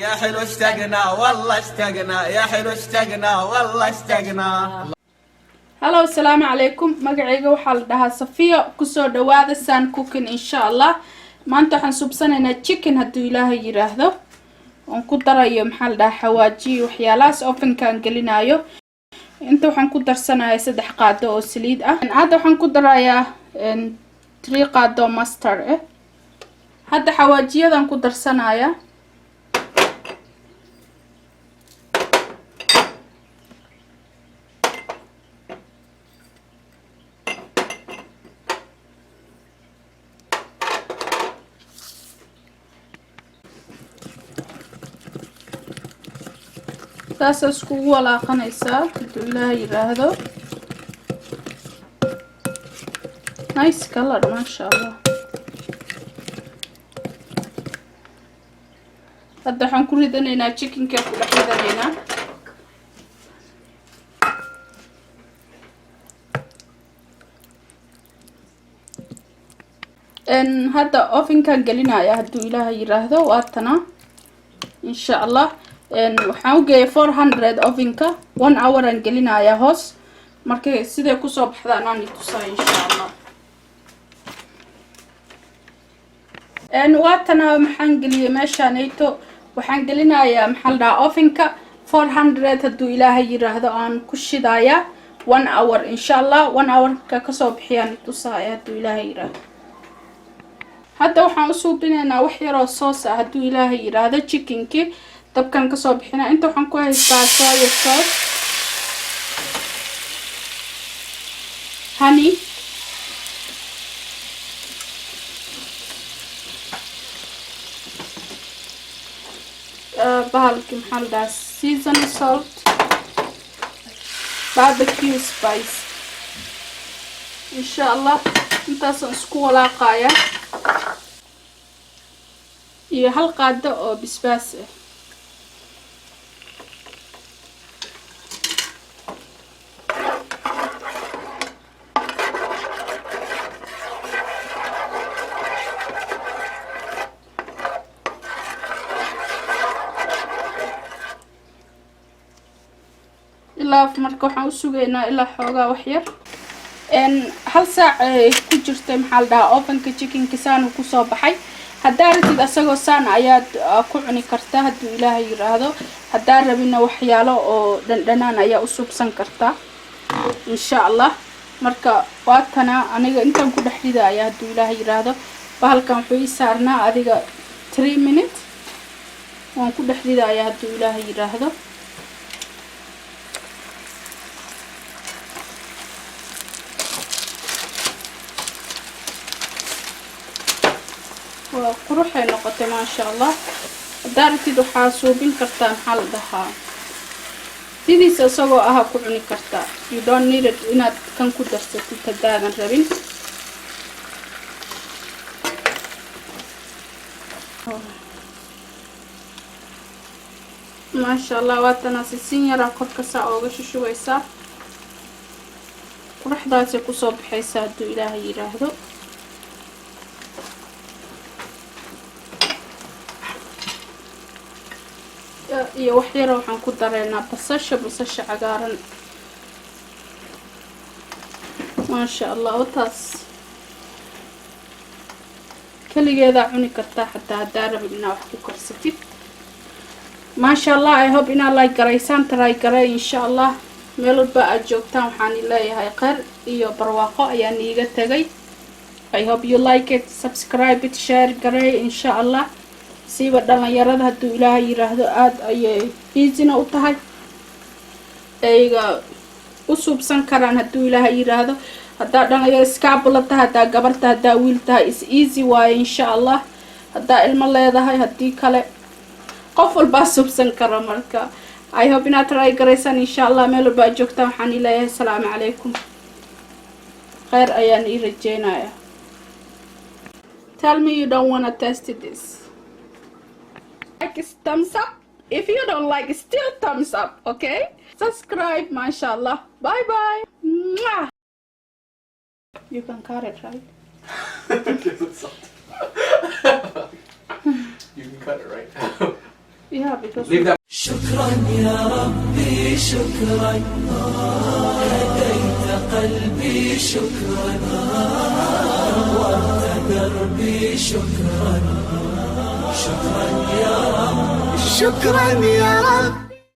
يا حلو اشتقنا والله اشتقنا، يا حلو اشتقنا والله اشتقنا. Hello, asalaamu calaykum. Magacayga waxaa la dhahaa Safiya. Kusoo dhawaada San Cooking. Insha Allah maanta waxaan subsanaynaa chicken, hadduu Ilaahay yiraahdo, oon ku darayo, maxaa la dhahaa, xawaajiyo, waxyaalahaas. Ovenkaan gelinayo. Inta waxaan ku darsanayaa 3 qaado oo saliid ah. Hadda waxaan ku darayaa 3 qaado oo mustard ah. Hadda xawaajiyadan ku darsanayaa. Saasa iskugu walaaqanaysaa, hadduu Ilaaha yiraahdo. Nice color, maasha Allah. Hadda waxaan ku ridanaynaa chickenka, ku dhex ridanaynaa. Hadda ovenkaan gelinaya, hadduu Ilaaha yiraahdo. Waatana, insha Allah. Waxaan u geeyay 400 ovenka. 1 hour aan gelinayaa hoos. Markay siday kusoo baxdaan aan itusaa, insha Allah. Waatana, maxaan geliyay meeshaanayto? Waxaan gelinayaa, maxaa la dhahaa, ovenka 400, hadduu Ilaahay yiraahdo, aan ku shidayaa 1 hour, insha Allah. 1 hourka kasoo bixiyaan itusaaya, hadduu Ilaahay yiraahdo. Hadda waxaan u suubinaynaa wax yaroo sauce ah, hadduu Ilaahay yiraahdo. Chickenkii dabkan kasoo bixinaa. Inta waxaan ku haystaa soya sauce, honey, bahalki, maxaa la dhahaa, season salt, barbecue spice, insha Allah. Intaasaan isku walaaqaya iyo hal qaado oo bisbaas ah. Ilaa marka waxaan u sugaynaa ilaa xoogaa wax yar. Hal saac ay ku jirtay, maxaa la dhahaa, ovenka. Chickenka saanu kusoo baxay. Haddaa rabtid, asagoo saan ayaad ku cuni kartaa, hadduu Ilaahay yiraahdo. Haddaa rabina, waxyaalo oo dhandhanaan ayaa u subsan kartaa, insha Allah. Marka waatana, aniga intaan ku dhex ridaya, hadduu Ilaahay yiraahdo. Bahalkan wuxuu ii saarnaa adiga 3 minute. Waan ku dhex ridaya, hadduu Ilaahay yiraahdo. Waa quruxay noqotay, maasha Allah. Haddaa rabtid, waxaa suubin kartaa, maxaa la dhahaa, sidiisa isagoo aha ku cuni kartaa. You don't need it inaad kan ku darsatid haddaadan rabin. Maasha Allah. Waatana, sisin yaraa korka saa ooga shushubaysaa. Quruxdaasay kusoo baxaysaa, hadduu Ilaahay yiraahdo. Iyo wax yara waxaan ku dareynaa basasha, basasha cagaaran, maasha Allah. Wataas, keligeedaa cuni kartaa xataa haddaa rabin inaa wax ku karsatid. Maasha Allah. I hope inaad like garaysaan. Try garay, insha Allah. Meel walba aad joogtaan, waxaan leeyahay kheyr iyo barwaaqo ayaan iiga tegay. I hope you like it. Subscribe it, share garay, insha Allah. Siiba dhalinyarada, hadduu Ilaahay yiraahdo. Aada ayay easyna u tahay, ayga u suubsan karaan, hadduu Ilaahay yiraahdo. Haddaa dhalinyaro iskaabula tahay, haddaa gabarta, haddaa wiil tahay, is easy waaye, insha Allah. Haddaa ilmo leedahay, haddii kale, qof walbaa suubsan karo. Marka I hope inaad try garaysaan, insha Allah. Meel walba aad joogtaan, waxaan ii leeyahay asalaamu calaykum. Kheyr ayaan ii rajeynaya. Tell me you don't wanna test this. Like is thumbs up. If you don't like, still thumbs up, okay? Subscribe, mashallah. Bye bye. Mwah! You can cut it, right? Because it's salt. You can cut it right now. Yeah, because Leave that. شكرا يا ربي، شكرا، هديت قلبي، شكرا، نورت دربي، شكرا، شكرا يا رب، شكرا يا رب.